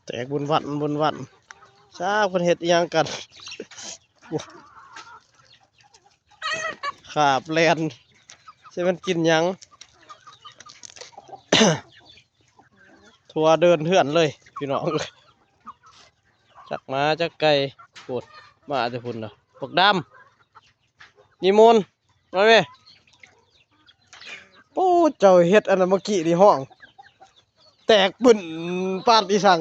ແຕກບຸນວັນບຸນວັນ. ຈັກເພິ່ນເຮັດອີ່ຫຍັງກັນ? ໂອ້ ຂາບແລ່ນ ຊິແມ່ນກິນຫຍັງ? ທົ່ວເດີ່ນເຮືອນເລີຍພີ່ນ້ອງເອີຍ. ຈັກໝາຈັກໄກ່. ໂອ້ ມາແຕ່ພຸ້ນນະ ບັກດຳ ນິມົນ ມາແມ່. ໂອ້ ເຈົ້າເຮັດອັນນັ້ນເມື່ອກີ້ນີ້ຮ້ອງແຕກປຶ້ນປານອີ່ສັງ.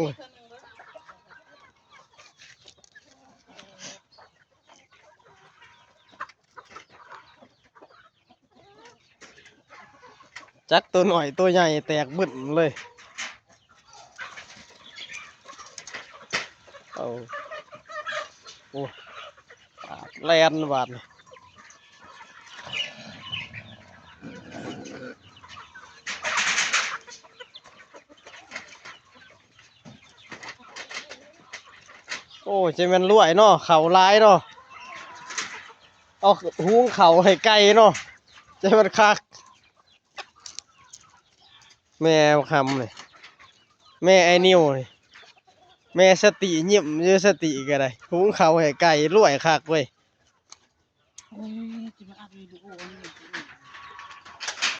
ຈັກໂຕນ້ອຍໂຕໃຫຍ່ແຕກບຶ້ນເລີຍ. ເອົາ ໂອ້ ແລ່ນບາດນີ້. ໂອ້ ຈະແມ່ນລວຍເນາະ ເຂົ້າຫຼາຍເນາະ. ເອົາ ຫຸງເຂົ້າໃຫ້ໄກ່ເນາະ ຈະແມ່ນຄັກ. ແມ່ຄຳນີ້ ແມ່ໄອ້ນິວນີ້ ແມ່ສະຕິຍິ້ມຢູ່ ສະຕິກໍໄດ້ ຫຸງເຂົ້າໃຫ້ໄກ່ ລວຍຄັກເວີຍ.